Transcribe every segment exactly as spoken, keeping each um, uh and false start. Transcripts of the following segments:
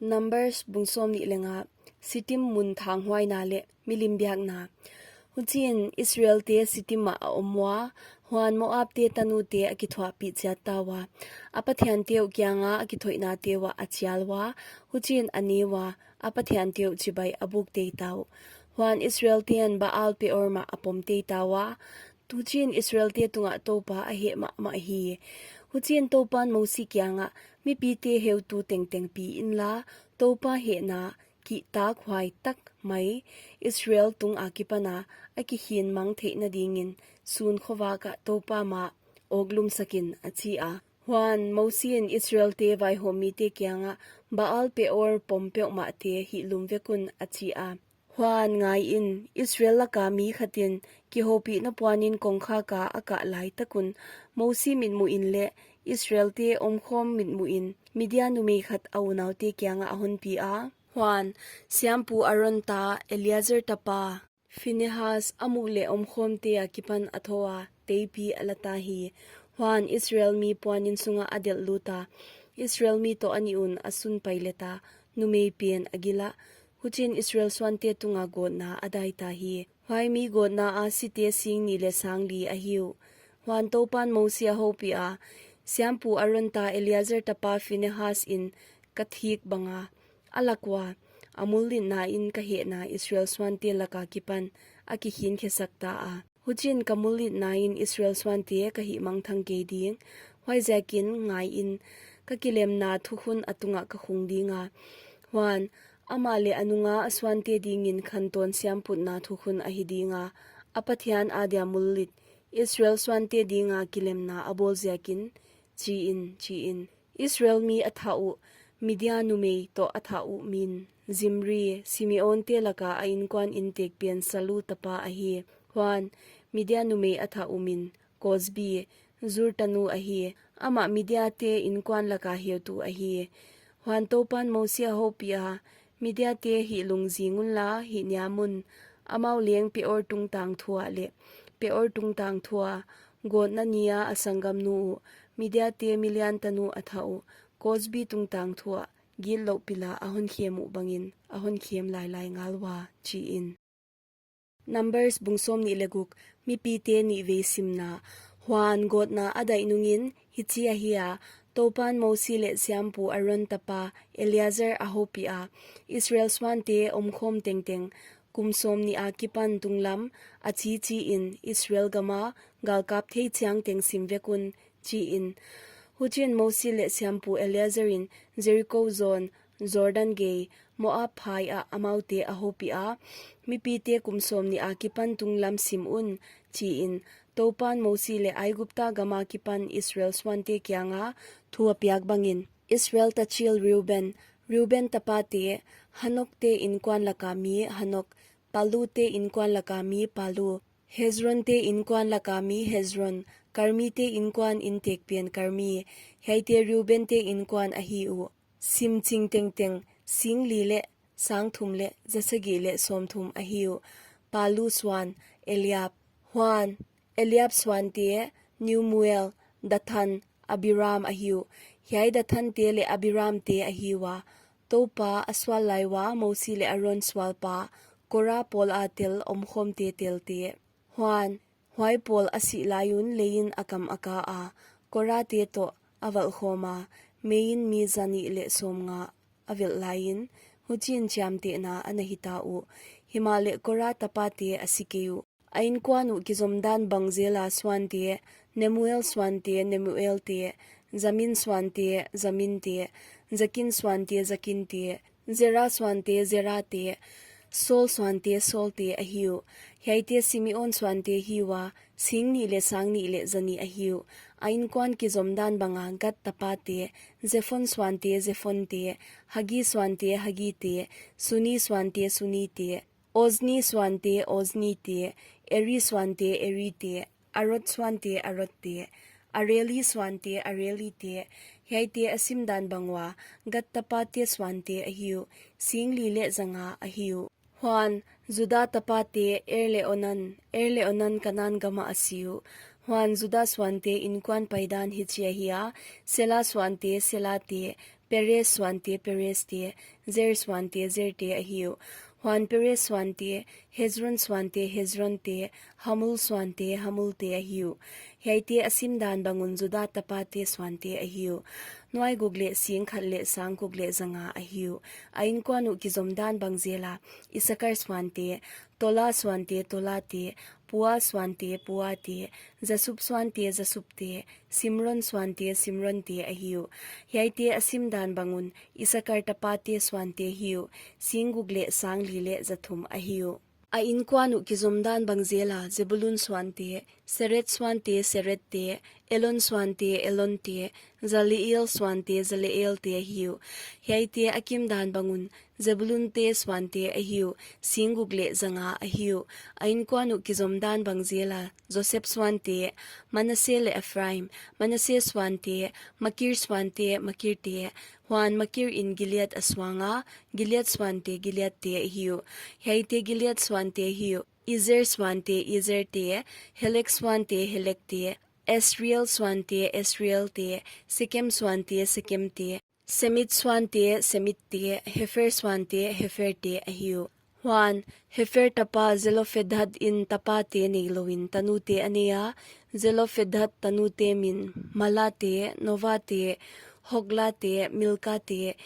Numbers bung sawmnih leh nga. Sittim mun thanghuaina leh milim biakna. Huchiin Israelte Sittim ah a om ua, huan Moabte tanute a kithuahpih chiat ta ua, a pathiante uh kianga a kithoihnate uah a chial ua, huchiin a ne ua, a pathiante uh chibai a buk tei ta uh. Huan Israelten Baal Peor mah a pom tei ta ua, tuchiin Israelte tungah Toupa a heh mahmah hi. Huchiin Toupan Mosi kiangah, mipite heutu tengteng pi inla, Toupa hehna kihtakhuai tak mai Israel tung akipana a kikhin mang theihna dingin sun khovak ah Toupa mah awklum sak in, a chi a. Huan Mosiin Israelte vaihawmmite kiangah, Baal Peor pom peuhmahte hihlum vek un, a chi a. Huan ngaiin, Israel laka mi khatin kihoupihna puanin kongkhak ah a kah laitak un, Mosi mitmuhin leh Israelte omkhawm mitmuhin Midian numei khat a unaute kiangah a honpi a. Huan siampu Aron ta Eleazar tapa Phinehas a muh leh omkhawmte akipan a thou a, teipi a la ta hi. Huan Israel mi puanin sungah a delh lut a, Israel mi toh a nih un a sun pailet a, numei pen a gil a. Huchiin Israel suante tunga gawtna a dai ta hi. Huai mi gawtna a site sing nih leh sang li ahi uh. Huan Toupan Mosi a houpih a, siampu Aron ta Eleazar tapa Phinehas in ka thik banga a lak ua, a mullitna in ka hehna Israel suante laka kipan a kikhin khesak ta a. Huchiin ka mullitna in Israel suante ka hihmangthang kei ding. Huaiziakin ngaiin, ka kilemna thukhun a tungah ka khung ding a. Huan, amah leh a nunga a suante dingin khantawn siamputna thukhun ahi ding a, a Pathian adia mullit, Israel suante dinga kilemna a bawl ziakin, chiin, chiin. Israel mi a thah uh, Midian numei toh a thah uh min Zimri, Simeonte laka a inkuan intekpen Salu tapa ahi. Huan, Midian numei a thah uh min Kozbi, Zur tanu ahi. Amah Midiante inkuan laka heutu ahi. Huan Toupan Mosi a houpih a, Midiante hihlung zing unla, hihniam un. Amau leng Peor tungtang thu ah leh, Peor tungtang thu ah, gawtna nia a sanggamnu uh, Midiante Milian tanu a thah uh, Kozbi tungtang thu ah, gitlouh pila a honkhem uh bangin, a honkhem lailai ngal ua, chiin. Numbers bung sawmnih leh guk. Mipite nihvei simna. Huan gawtna a daih nungin, hichi ahi a, Toupan Mosi leh siampu Aron tapa Eleazar a houpih a, Israel suante omkhawm tengteng, kum sawmnih akipan tunglam, a chi chiin Israel gama galkap thei chiang teng sim vek un, chiin. Huchiin Mosi leh siampu Eleazarin Jeriko zawn, Jordan gei, Moab phai ah amaute a houpih a, mipite kum sawmnih akipan tunglam sim un, chiin, Toupan Mosi leh Aigupta gama kipan Israel suante kianga thu a piak bangin. Israel tachil Reuben, Reuben tapate, Hanokte inkuan laka mi Hanok, Palute inkuan laka mi Palu, Hezronte inkuan laka mi Hezron, Karmite inkuan intekpen Karmi, hiaite Reubente inkuan ahi uh. Simching tengteng, sing li leh, sang thum leh, za sagih leh sawmthum ahi uh. Palu suan, Eliab. Huan, Eliab suante, Nemuel, Dathan, Abiram ahi uh. Hiai Dathante leh Abiramte ahi ua, Toupa a sual lai ua Mosi leh Aron sualpa, Kora pawl a tel omkhawmte telte. Huan, huai pawl a sih lai un leiin a kam a ka a, Korate toh a valhkhawm a, meiin mi zanih leh sawmnga a velh laiin, huchiin chiamtehna ana hita uh. Himahleh Kora tapate a si kei uh. A inkuan uh kizomdan bang zela suante, Nemuel suante, Nemuelte, Jamin suante, Jaminte, Jakin suante, Jakinte, Zera suante, Zerate, Saul suante, Saulte ahi uh. Hiaite Simeon suante hi ua, sing nih leh sang nih leh zanih ahi uh. A inkuan kizomdan banga Gad tapate, Zephon suante, Zephonte, Hagi suante, Hagite, Suni suante, Sunite, Ozni suante, Oznite, Eri suante, Erite, Arod suante, Arodte, Areli suante, Arelite, hiaite a simdan bang ua, Gad tapate suante ahi uh, sing li leh zanga ahi uh. Huan, Juda tapate, Er leh Onan, Er leh Onan Kanan gama a si uh. Huan Juda suante inkuan paidan hichi ahi a: Sela suante Sela te, Perez suante Perez te, Zer suante Zer te ahi uh. Huan Perez suante, Hezron suante Hezron te, Hamul suante Hamul te ahi uh. Hiaite a simdan bang un Juda tapate suante ahi uh. Nuai guk leh sing khat leh sang guk leh za nga ahi uh. A inkuan uh kizomdan bang zel a Isakar suante: Tola suante Tola te, Pua suante Pua te, Jasub suante Jasub te, Simron suante Simron te ahi uh. Hiaite a simdan bang un Isakar tapate suante ahi uh, sing guk leh sang li leh za thum ahi uh. A inkuan uh kizomdan bang zel a Zebulun suante: Sered suante Sered te, Elon suante Elon te, Jaleel suante Jaleel te ahi uh. Hiaite a kimdan bang un Zebulun te suante ahi uh, sing guk leh za nga ahi uh. A inkuan uh kizomdan bang zel a Joseph suante: Manase leh Ephraim. Manase suante: Makir suante Makir te, huan Makir in Gilead a suang a, Gilead suante Gilead te ahi uh. Hiaite Gilead suante ahi uh: Ezer suante Ezer te, Helek suante Helek te, Asriel suante Asriel te, Sekem suante Sekem te, Semid suante Semid te, Hepher suante Hepher te ahi uh. Huan Hepher tapa Zelophehad in tapate neilou in tanute a nei a: Zelophehad tanute min Mahla te, Noa te, Hogla te, Milka te,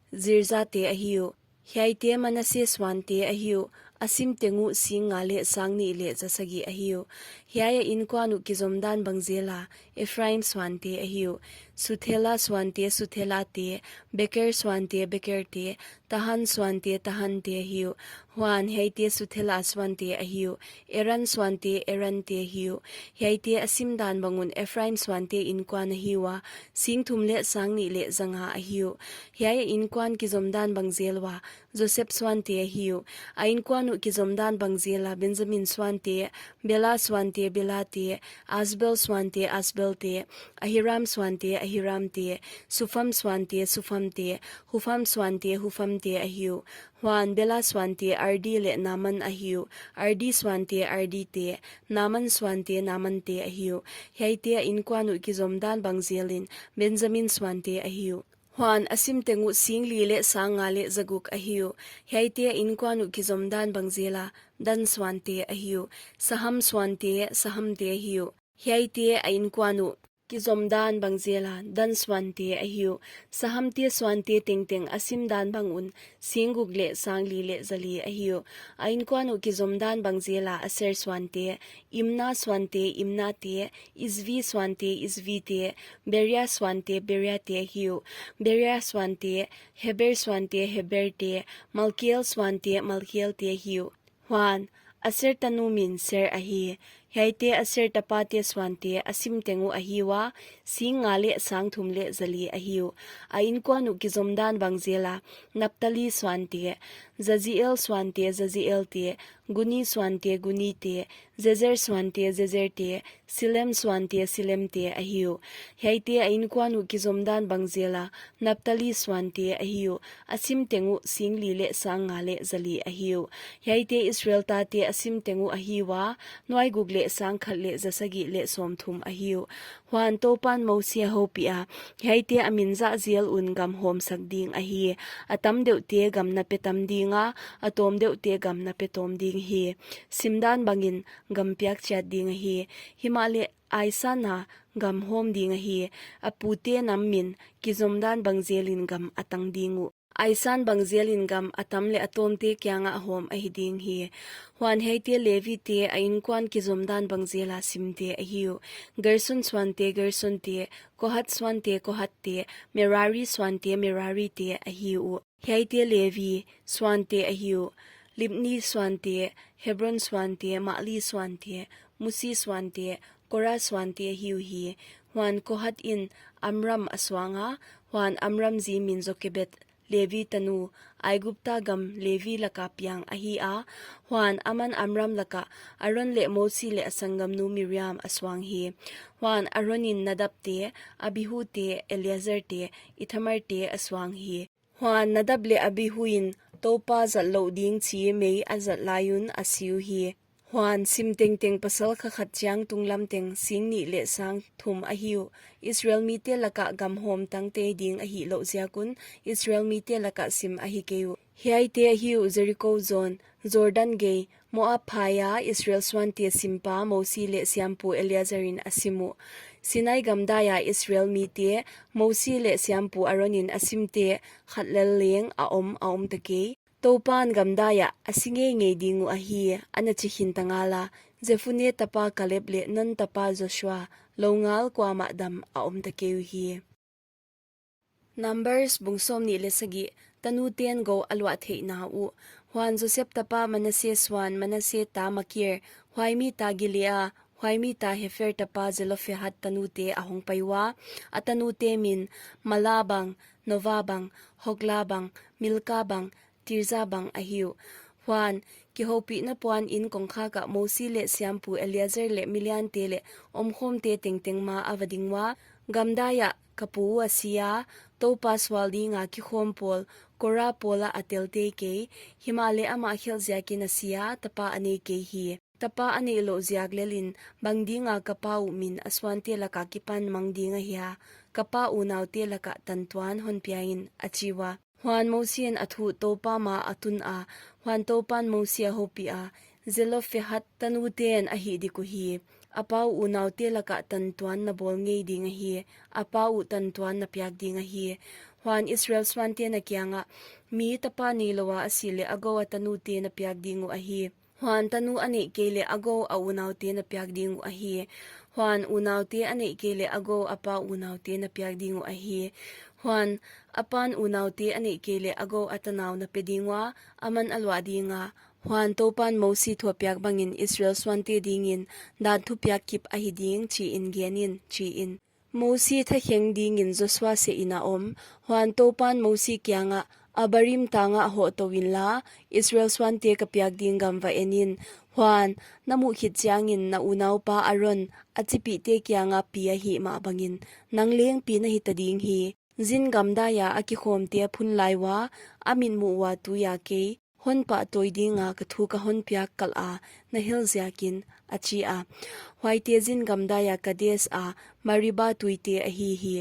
Tirza te ahi uh. Hiaite Manase suante ahi uh, a sim teng uh sing nga leh sang nih leh za sagih ahi uh. Hiai a inkuan uh kizomdan bang zel a Ephraim suante ahi uh: Suthela suante Suthela te, Beker suante Beker te, Tahan suante Tahan te ahi uh. Huan hiaite Suthela suante ahi uh, Eran suante Eran te ahi uh. Hiaite a simdan bang un Ephraim suante inkuan ahi ua, sing thum leh sang nih leh za nga ahi uh. Hiai a inkuan kizomdan bang zel ua Joseph suante ahi uh. A inkuan uh kizomdan bang zel a Benjamin suante: Bela suante Bela te, Asbel suante Asbel te, Ahiram suante Ahiram te, Supham suante Supham te, Hupham suante Hupham te ahi uh. Huan Bela suante Ardi leh Naaman ahi uh. Ardi suante Ardi te, Naaman suante Naaman te ahi uh. Hiaite a inkuan uh kizomdan bang zel in Benjamin suante ahi uh. Huan a sim teng uh sing li leh sang nga leh za guk ahi uh. Hiaite a inkuan uh kizomdan bang zel a Dan suante ahi uh. Saham suante Saham te ahi uh. Hiaite a inkuan uh kizomdan bang zel a Dan suante ahi uh. Saham te suante tengteng a simdan bang un sing guk leh sang li leh za li ahi uh. A inkuan uh kizomdan bang zel a Aser suante: Imna suante Imna te, Isvi suante Isvi te, Beria suante Beria te ahi uh. Beria suante: Heber suante Heber te, Malkiel suante Malkiel te ahi uh. Huan Aser tanu min Ser ahi. Hiaite Aser tapate suante a sim teng uh ahi ua, sing nga leh sang thum leh za li ahi uh. A inkuan uh kizomdan bang zel a Naphtali suante: Jaziel suante Jaziel te, Guni suante Guni te, Jezer suante Jezer te, Silem suante Silem te ahi uh. Hiaite a inkuan uh kizomdan bang zel a Naphtali suante ahi uh. A sim teng uh sing li leh sang nga leh za li ahi uh. Hiaite Israel tate a sim teng uh ahi ua, nuai guk leh sang khat leh za sagih leh sawm thum ahi uh. Huan Toupan Mosi a houpih a: Hiaite a min zah zel un gam hawmsak ding ahi. A tam deuhte gam na pe tam ding a, a tawm deuhte gam na pe tawm ding hi. Simdan bangin gam piak chiat ding ahi. Himahleh aisan a gam hawm ding ahi. A pute nam min kizomdan bang zel in gam a tang ding uh. Aisan bang zel in gam a tam leh a tawmte kiangah hawm ahi ding hi. Huan hiaite Levite a inkuan kizomdan bang zel a simte ahi uh: Gerson suante Gerson te, Kohat suante Kohat te, Merari suante Merari te ahi uh. Hiaite Levi suante ahi uh: Libni suante, Hebron suante, Mahli suante, Musi suante, Kora suante ahi uhi. Huan Kohat in Amram a suang a, huan Amram zi min Jokebed, Levi tanu, Aigupta gam Levi laka piang ahi a. Huan aman Amram lakah Aron leh Mosi leh a sanggamnu Miriam a suang hi. Huan Aron in Nadab te, Abihu te, Eleazar te, Ithamar te a suang hi. Huan Nadab leh Abihu in Toupa zat louh ding chi mei a zat lai un a si uhi. Huan, sim tengteng pasal kha khat chiang tunglam teng sing nih leh sang thum ahi uh. Israel mite laka gam hawm tangte ding ahih louh ziak un, Israel mite laka sim ahi kei uh. Hiaite ahi uh Jeriko zawn, Jordan gei, Moab phaia Israel suante simpa Mosi leh siampu Eleazar in a sim uh. Sinai gamdaia Israel mite, Mosi leh siampu Aron in a simte khat lel leng a om a om ta kei. Toupan gamdaia a si ngeingei ding uh ahi, ana chi khin ta ngala, Jephune tapa Kaleb leh Nun tapa Joshua, lou ngal kuamah dam a om ta kei uhi. Numbers bung sawmnih leh sagih, tanuten gou a luah theihna uh. Huan Joseph tapa Manase suan, Manase ta Makir, huai mi ta Gilea, huai mi ta Hepher tapa Zelophehad tanute a hongpai ua, a tanute min, Mala bang, Nova bang, Hogla bang, Milka bang, Tirza bang ahi uh. Huan, kihoupihna puan in kongkhak ah Mosi leh siampu Eleazar leh miliante leh omkhawmte tengteng ma a va ding ua, gamdaia ka pu uh a sia, Toupa sual dinga kikhawm pawl, Kora pawla a tel tei kei, himahleh amah khelh ziakin a sia, tapa a nei kei hi. Tapa a neih louh ziak lelin, bang dinga ka pa uh min a suante laka kipan mang ding ahia, ka pa unaute laka tantuan honpia in, a chi ua. Huan Mosi in a thu Toupa ma a tun a, huan Toupan Mosi a houpiha, Zelophehad tanuten a hih dik uhi, a pa uh unaute laka tantuan na bawl ngei ding ahi, a pa uh tantuan na piak ding ahi. Huan Israel suanten a kiangah, mi tapa neiloua a sih leh a gou a tanute na piak ding uh ahi. Huan tanu a neih kei leh a gou a unaute na piak ding uh ahi. Huan unaute a neih kei leh a gou a pa unaute na piak ding uh ahi. Huan a pan unaute a neih kei leh a gou a tanau na pe ding ua, aman a luah dinga. Huan Toupan Mosi thu a piak bangin Israel suante dingin dan thupiak kip ahi ding chiin gen in, chiin. Mosi thakheng dingin Joshua seh in a om. Huan Toupan Mosi kiangah, Abarim tangah hoh tou inla, Israel suante ka piak ding gam va en in. Huan, na muh khit chiangin na unaupa Aron, a chipihte kianga pi ahih mah bangin, nang leng pi na hita ding hi. Zin gamdaia a kikhawmte a phun lai ua, a mitmuh ua tuia kei hon pahtawi dinga ka thu ka hon piak kalha na hel ziakin, a chi a. Huaite Zin gamdaia Kades a Mariba tuite ahi hi.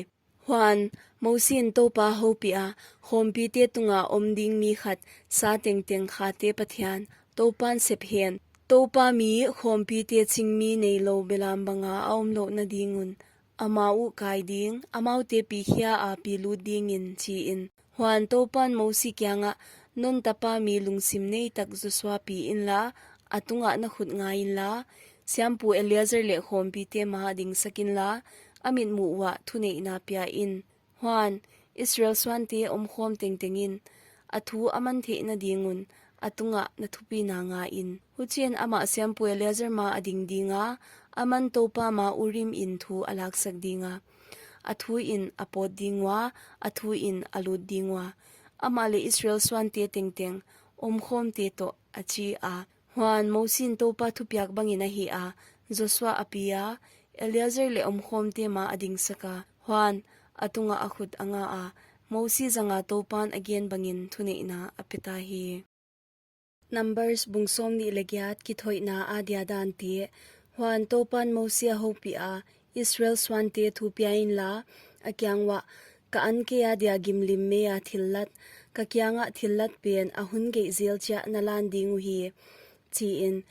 Huan, Mosi in Toupa a houpiha, khawmpite tunga om ding mi khat, sa tengteng khate Pathian, Toupan sep hen. Toupa mi khawmpite chingmi neilou belam banga a om louhna ding un, amau uh kai ding, amaute pi khia a pi lut dingin, chiin. Huan Toupan Mosi kiangah, Nun tapa mi lungsim nei tak Joshua pi inla, a tungah na khut nga inla, siampu Eleazar leh khawmpite ma ah dingsak inla, a mitmuh uah thuneihna pia in. Huan, Israel suante omkhawm tengtengin, a thu a man theihna ding un, a tungah na thupina nga in. Huchiin amah siampu Eleazar ma ah a ding dinga, aman Toupa ma ah Urim in thu a laksak dinga. A thu in a pawt ding ua, a thu in a lut ding ua. Amah leh Israel suante tengteng, omkhawmte toh, a chi a. Huan, Mosi in Toupa thupiak bangin a hih a, Joshua a pi a, Eleazar leh omkhawmte ma ah a dingsak a. Huan, a tungah a khut a nga a, Mosi zanga Toupan a gen bangin thuneihna a pe ta hi. Numbers bung sawmnih leh giat, kithoihna adia dante. Huan Toupan Mosi a houpiha, Israel suante thu pia inla, a kiang uah, ka an kei adia gimlim meia thillat, ka kiangah thillat pen a hun geih zel chiah na lan ding uhi, chiin.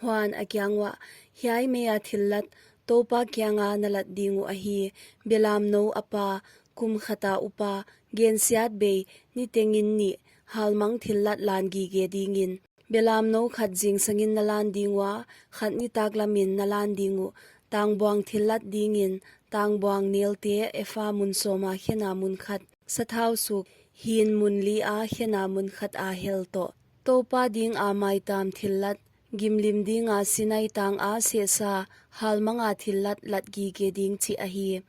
Huan a kiang uah, hiai meia thillat, Toupa kianga na lat ding uh ahi, belamnou a pa, kum khata upa, gensiatbei, nitengin nih, halmang thillat lan gige dingin. Belamnou khat zingsangin na lan ding ua, khat nitaklamin na lan ding uh, tangbuang thillat dingin, tangbuang nelte efa mun sawma khena mun khat, sathau suk, hin mun lia khena mun khata hel toh. Toupa dinga maitam thillat, gimlim dinga Sinai tanga sehsa, halmanga thillat lat gige ding chih ahi.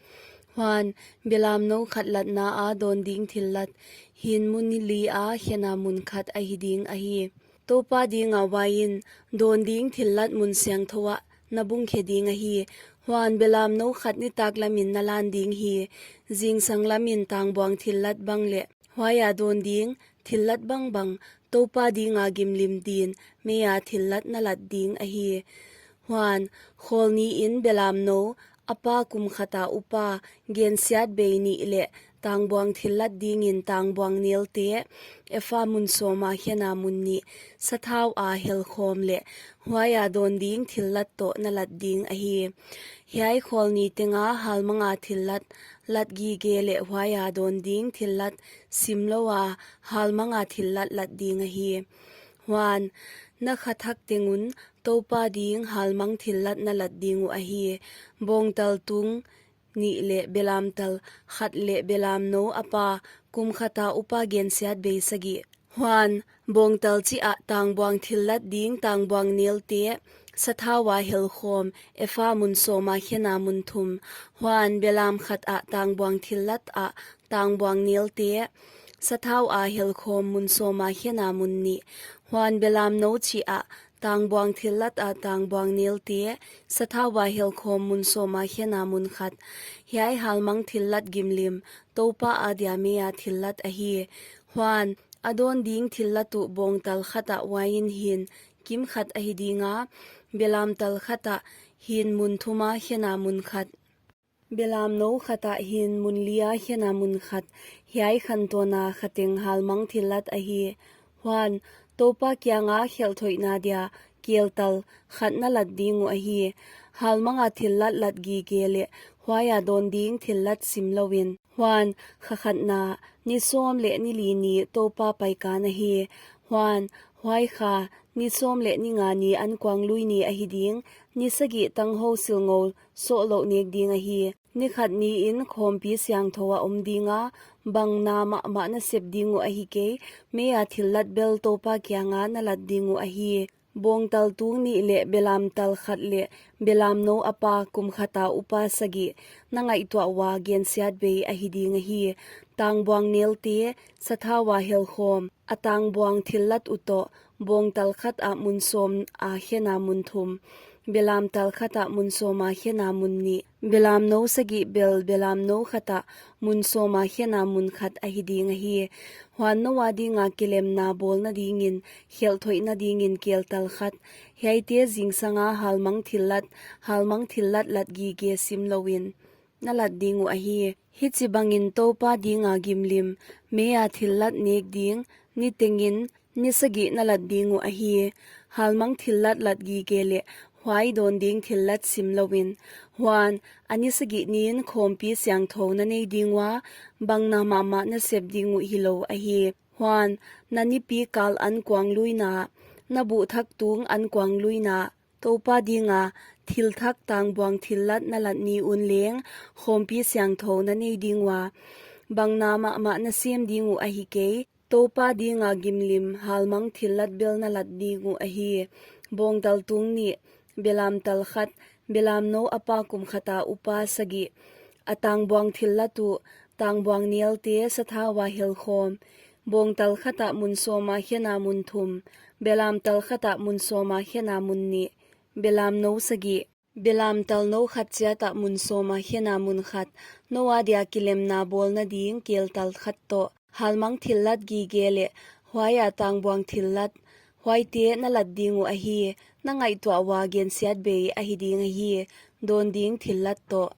Huan, belamnou khat latna a dawn ding thillat, hin mun lia khena mun khat ahi ding ahi. Toupa dinga uain, dawn ding thillat mun siangthou ah na bung khe ding ahi. Huan, belamnou khat nitaklamin na lan ding hi, zingsang lamin tangbuang thillat bang leh, huaia dawn ding thillat bangbang, Toupa dinga gimlim din meia thillat na lat ding ahi. Huan, khawlni in belamnou, a pa kum khata upa, gensiatbei nih leh tangbuang thillat dingin tangbuang nelte, efa mun sawma khena mun nih, sathau a helkhawm leh huaia dawn ding thillat toh na lat ding ahi. Hiai khawlni tenga halmanga thillat lat gige leh huaia dawn ding thillat simloua halmanga thillat lat ding ahi. Huan, na kha thak tengun Toupa ding halmang thillat na lat ding uh ahi. Bawngtal tung nih leh belamtal khat leh belamnou a pa kum khata upa gensiatbei sagih. Huan, bawngtal chih ah tangbuang thillat ding tangbuang nelte, sathaua helkhawm, efa mun sawma khena mun thum. Huan, belam khat ah tangbuang thillat ah tangbuang nelte, sathaua helkhawm mun sawma khena mun nih. Huan, belamnou chih ah tangbuang thillat ah tangbuang nelte, sathaua helkhawm mun sawma khena mun khat. Hiai halmang thillat gimlim, Toupa adia meia thillat ahi. Huan, a dawn ding thillat uh bawngtal khat ah uain hin kim khat ahi dinga, belamtal khat ah hin mun thuma khena mun khat. Belamnou khat ah hin mun lia khena mun khat, hiai khantawna kha teng halmang thillat ahi. Huan, Toupa kianga khelh thoihna dia keltal khat na lat ding uh ahi. Halmanga thillat lat gige leh huaia dawn ding thillat simlouin. Huan, kha khatna, ni sawm leh ni li ni Toupa paikan ahi. Huan, huai kha, ni sawm leh ni nga ni ankuang lui ni ahi ding, ni sagih tanghou silngou sohlouh nek ding ahi. Ni khat niin khawmpi siangthou a om dinga, bang na mahmah na sep ding uh ahi kei, meia thillat bel Toupa kianga na lat ding uh ahi. Bawngtal tung nih leh belamtal khat leh belamnou a pa kum khata upa sagih, na ngaihtuah ua gensiatbei ahi ding ahi. Tangbuang nelte, sathaua helkhawm, a tangbuang thillat uh toh, bawngtal khat ah mun sawma khena mun thum, belamtal khat ah mun sawma khena mun nih, belamnou sagih bel belamnou khat ah mun sawma khena mun khat ahi ding ahi. Huan, nou adinga kilemna bawlna dingin, khelh thoihna dingin keltal khat, hiaite zingsanga halmang thillat, halmang thillat lat gige simlouin na lat ding uh ahi. Hichibangin Toupa dinga gimlim, meia thillat nek ding, ni tengin, ni sagih na lat ding uh ahi. Halmang thillat lat gige leh huai dawn ding thillat simlouin. Huan, a ni sagih niin khawmpi siangthou na nei ding ua, bang na mahmah na sep ding uh hilou ahi. Huan, na nipi kal ankuang luina, na buh thak tung ankuang luina, Toupa dinga thil thak tangbuang thillat na lat ni un leng, khawmpi siangthou na nei ding ua, bang na mahmah na sem ding uh ahi kei, Toupa dinga gimlim halmang thillat bel na lat ding uh ahi. Bawngtal tung nih, belamtal khat, belamnou a pa kum khata upa sagih, a tangbuang thillat uh, tangbuang nelte sathaua helkhawm, bawngtal khat ah mun sawma khena mun thum, belamtal khat ah mun sawma khena mun nih, belamnou sagih, belamtal nou khat chiat ah mun sawma khena mun khat, nou adia kilemna bawlna ding keltal khat toh, halmang thillat gige leh huaia tangbuang thillat, huaite na lat ding uh ahi. Na ngaihtuah ua gensiatbei ahi ding ahi, dawn ding thillat toh.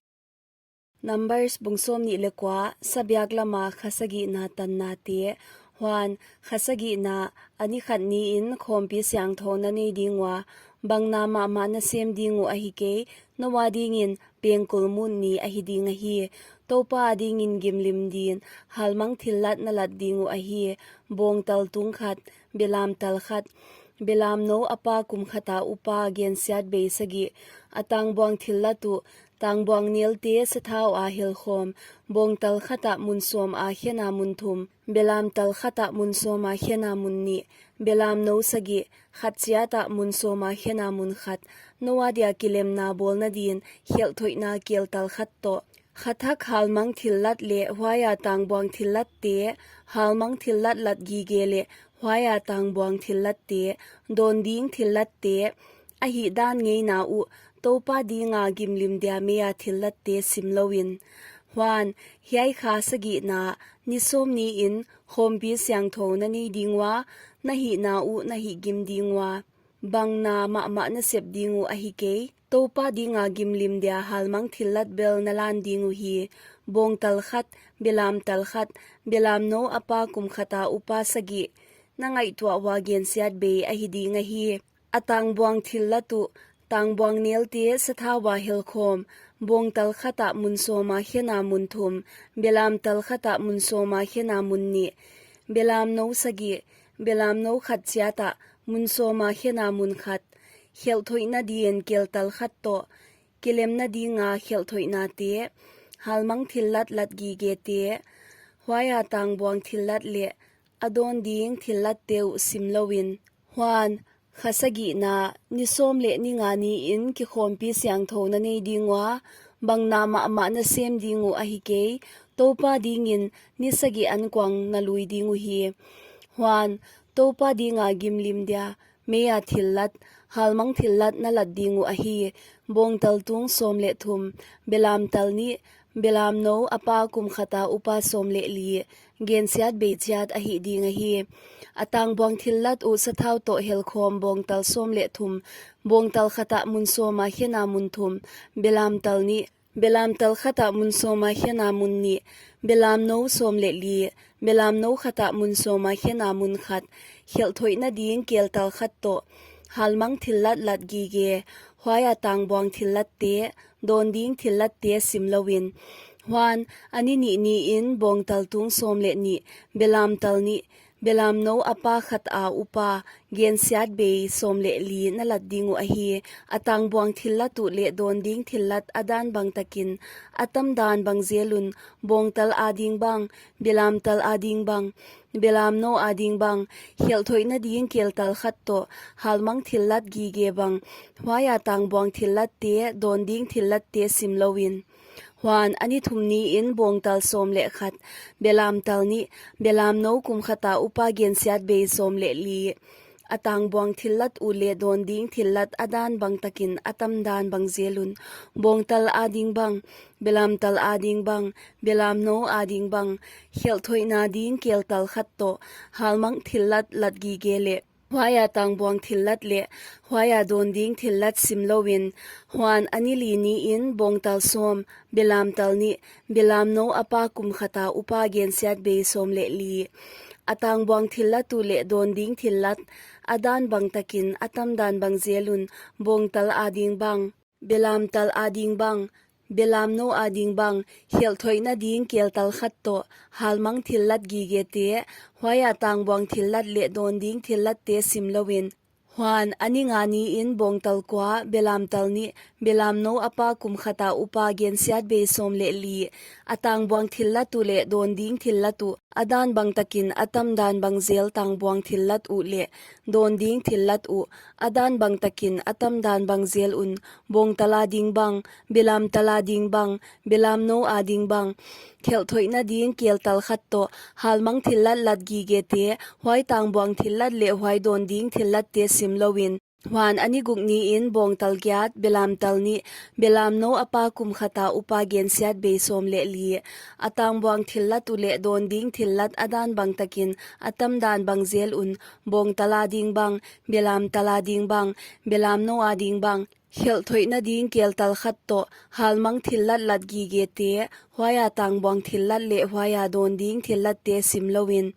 Numbers bung sawmnih leh kua, sabiak lama kha sagihna tannate. Huan, kha sagihna, a ni khat niin khawmpi siangthou na nei ding ua, bang na mahmah na sem ding uh ahi kei, nou adingin pengkul mut ni ahi ding ahi. Toupa adingin gimlim din, halmang thillat na lat ding uh ahi. Bawngtal tung khat, belamtal khat, belamnou a pa kum khata upa gensiatbei sagih, a tangbuang thillat uh, tangbuang nelte sathaua helkhawm, bawngtal khat ah mun sawma khena mun thum, belamtal khat ah mun sawma khena mun nih, belamnou sagih, khat chiat ah mun sawma khena mun khat, nou adia kilemna bawlna din khelh thoihna keltal khat toh. Kha thak halmang thillat leh huaia tangbuang thillatte, halmang thillat lat gige leh huaia tangbuang thillatte, dawn ding thillatte, a hihdan ngeina uh, Toupa dinga gimlim dia meia thillatte simlouin. Huan, hiai kha sagihna, ni sawm ni in, khawmpi siangthou na nei ding ua, na hihna uh na hihgim ding ua, bang na mahmah na sep ding uh ahi kei. Toupa dinga gimlim dia halmang thillat bel na lan ding uhi. Bawngtal khat, belamtal khat, belamnou a pa kum khata upa sagih, na ngaihtuah ua gensiatbei ahi ding ahi. A tangbuang thillat uh, tangbuang nelte sathau a helkhawm, bawngtal khat ah mun sawma khena mun thum, belamtal khat ah mun sawma khena mun nih, belamnou sagih, belamnou khat chiat ah mun sawma khena mun khat, khelhthoihna din keltal khat toh, kilemna dinga khelhthoihnate, halmang thillat lat gigete, huaia tangbuang thillat leh a dawn ding thillatte uh sim louin. Huan, kha sagihna, ni sawm leh ni nga ni in kikhawmpi siangthou na nei ding ua, bang na mahmah na sem ding uh ahi kei. Toupa dingin ni sagih ankuang na lui ding uhi. Huan, Toupa dinga gimlim dia, meia thillat, halmang thillat na lat ding uh ahi. Bawngtal tung sawm leh thum, belamtal nih, belamnou a pa kum khata upa sawm leh li, gensiatbei chiat ahi ding ahi. A tangbuang thillat uh sathau toh helkhawm bawngtal sawm leh thum, bawngtal khat ah mun sawma khena mun thum, belamtal nih, belamtal khat ah mun sawma khena mun nih, belamnou sawm leh li, belamnou khat ah mun sawma khena mun khat, khelhthoihna ding keltal khat toh, halmang thillat lat gige, huaia tangbuang thillatte, dawn ding thillatte sim louin. Huan, a ni nih ni in bawngtal tung sawm leh nih, belamtal nih, belamnou a pa khat a upa, gensiatbei sawm leh li na lat ding uh ahi. A tangbuang thillat uh leh dawn ding thillat a dan bang takin, a tam dan bang zelun, bawngtal ading bang, belamtal ading bang, belamnou ading bang, khelhthoihna ding keltal khat toh, halmang thillat gige bang, huaia tangbuang thillatte, dawn ding thillatte sim louin. Huan, a ni thum ni in bawngtal sawm leh khat, belamtal nih, belamnou kum khata upa gensiatbei sawm leh li, a tangbuang thillat uh leh dawn ding thillat a dan bang takin a tam dan bang zelun, bawngtal ading bang, belamtal ading bang, belamnou ading bang, khelhthoihna ding keltal khat toh, halmang thillat lat gige leh, huaia tangbuang thillat leh, huaia dawn ding thillat sim louin. Huan, a ni li ni in bawngtal sawm, belamtal nih, belamnou a pa kum khata upa gensiatbei sawm leh li, a tangbuang thillat uh leh dawn ding thillat a dan bang takin a tam dan bang zelun, bawngtal ading bang, belamtal ading bang, belamnou ading bang, khelhthoihna ding keltal khat toh, halmang thillat gigete, huaia tangbuang thillat leh dawn ding thillatte sim louin. Huan, a ni nga ni in bawngtal kua, belamtal nih, belamnou a pa kum khata upa gensiatbei sawm leh li, a tangbuang thillat uh leh dawn ding thillat uh, a dan bang takin a tam dan bang zel tangbuang thillat uh leh, dawn ding thillat uh, a dan bang takin a tam dan bang zelun, bawngtal ading bang, belamtal ading bang, belamnou ading bang, khelhthoihna ding keltal khat toh, halmang thillat lat gigete, huai tangbuang thillat leh huai dawn ding thillatte sim louin. Huan, a ni guk ni in bawngtal giat, belamtal nih, belamnou a pa kum khata upa gensiatbei sawm leh li, a tangbuang thillat uh leh dawn ding thillat a dan bang takin a tam dan bang zelun, bawngtal ading bang, belamtal ading bang, belamnou ading bang, khelhthoihna ding keltal khat toh, halmang thillat lat gigete, huaia tangbuang thillat leh huaia dawn ding thillatte sim louin.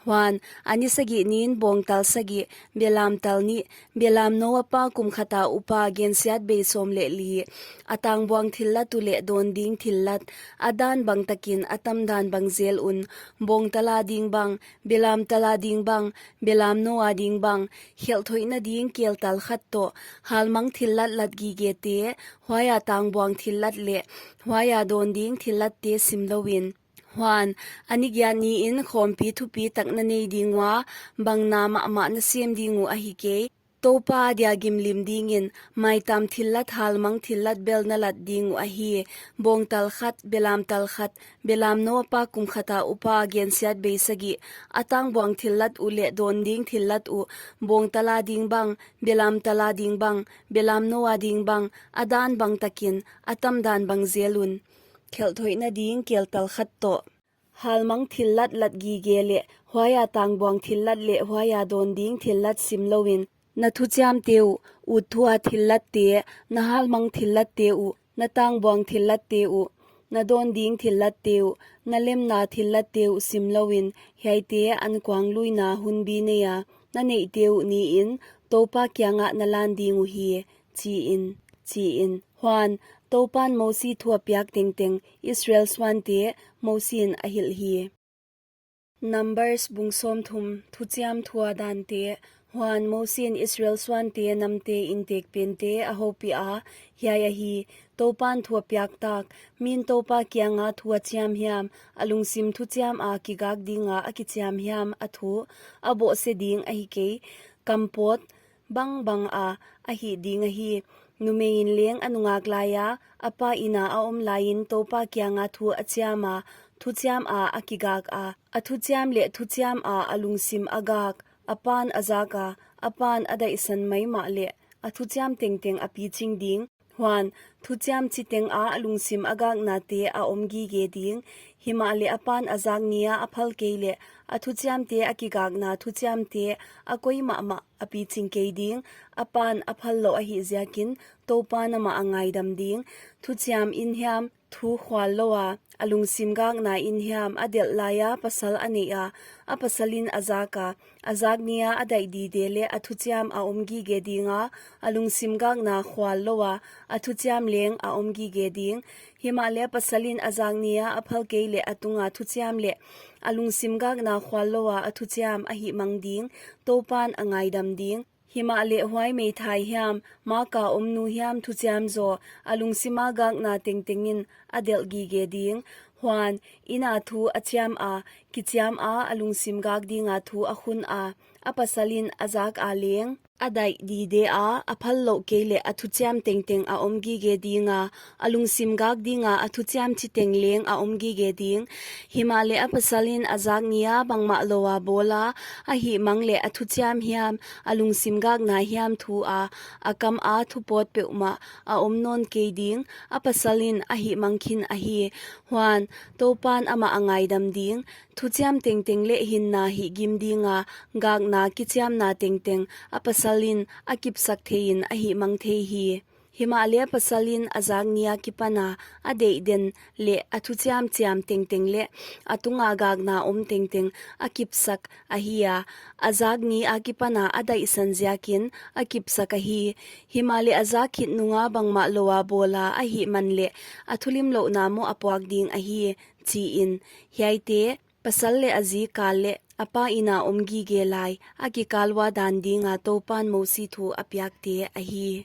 Huan, a ni sagih ni in bawngtal sagih, belamtal nih, belamnou a pa kum khata upa gensiatbei sawm leh li, a tangbuang thillat uh leh dawn ding thillat, a dan bang takin a tam dan bang zelun, bawngtal ading bang, belamtal ading bang, belamnou ading bang, khelhthoihna ding keltal khat toh, halmang thillat lat gigete, huaia tangbuang thillat leh, huaia dawn ding thillatte sim louin. Huan, a ni giat ni in khawmpi thupi tak na nei ding ua, bang na mahmah na sem ding uh ahi kei. Toupa dia gimlim dingin, maitam thillat halmang thillat bel na lat ding uh ahi, bawngtal khat, belamtal khat, belamnou a pa kum khata upa gensiatbei sagih, a tangbuang thillat uh leh dawn ding thillat uh, bawngtal ading bang, belamtal ading bang, belamnou ading bang, a dan bang takin, a tam dan bang zelun. khelh thoihna ding keltal khat toh. Halmang thillat lat gige leh huaia tangbuang thillat leh huaia dawn ding thillat sim louin, na thuchiamte uh, ut thua thillatte, na halmang thillatte uh, na tangbuang thillatte uh, na dawn ding thillatte uh, na lemna thillatte uh sim louin, hiaite ankuangluina hunbi neia na neihte uh niin Toupa kiangah na lan ding uhi, chiin, chiin. Huan, Toupan Mosi thu a piak tengteng Israel suante Mosiin a hilh hi. Numbers bung sawmthum. Thuchiam thu a dante. Huan Mosiin Israel suante namte intekpente a houpiha, hiai ahi, Toupan thu a piak tak, min Toupa kianga thu a chiam hiam, a lungsim thuchiama kigak dinga a kichiam hiam a thu, a bohse ding ahi kei, kampawt bangbanga a hih ding ahi. Numeiin leng a nungak laia, a pa ina a om laiin Toupa kianga thu a chiama, thuchiama a kigaka, a thuchiam leh thuchiama a lungsim a gak, a pan a zaka, a pan a daihsan maimah leh, a thuchiam tengteng a piching ding. Huan, thuchiam chitenga a lungsim a gaknate a om gige ding. Himahleh a pan a zak nia a phal kei leh, a thuchiamte a kigakna thuchiamte a koi mahmah a piching kei ding. A pan a phal lou ahih ziakin, Toupan amah a ngaidam ding. Thuchiam in hiam, thu khual loua, a lungsim gakna in hiam a delh laia pasal a neia, a pasalin a zaka, a zak nia a daih dide leh a thuchiam a om gige dinga, a lungsim gakna khual loua, a thuchiam leng a om gige ding. Himahleh a pasalin a zak nia a phal kei leh a tunga thuchiam leh, a lungsim gakna khual loua a thuchiam a hihmang ding, Toupan a ngaidam ding. Himahleh huai meithai hiam, maka omnu hiam thuchiam zaw, a lungsima gakna tengtengin a delh gige ding. Huan, ina thu a chiama, kichiama a lungsim gak dinga thu a khuna, a pasalin a zaka leng, a daih didea, a phal louh kei leh a thuchiam tengteng a om gige dinga, a lungsim gak dinga a thuchiam chiteng leng a om gige ding. Himahleh a pasalin a zak nia bangmah loua bawla, a hihmang leh a thuchiam hiam, a lungsim gakna hiam thua, a kama thupawt peuhmah a om nawn kei ding, a pasalin a hihmang khin ahi. Huan, Toupan amah a ngaidam ding, thuchiam tengteng leh hinna hihgim dinga, gakna kichiamna tengteng, a pasalin a kipsak theiin a hihmang thei hi. Himahleh a pasalin a zak nia kipana, a deih den leh a thuchiam chiam tengteng leh, a tunga gakna om tengteng, a kipsak ahi a, a zak nia kipana a daihsan ziakin, a kipsak ahi. Himahleh a zak khit nunga bangmah loua bawla ahihman leh, a thulimlouhna moh a puak ding ahi, chiin. Hiaite, pasal leh a zi kal leh, a pa ina om gige lai, a kikal ua dan dinga Toupan Mosi thu a piakte ahi.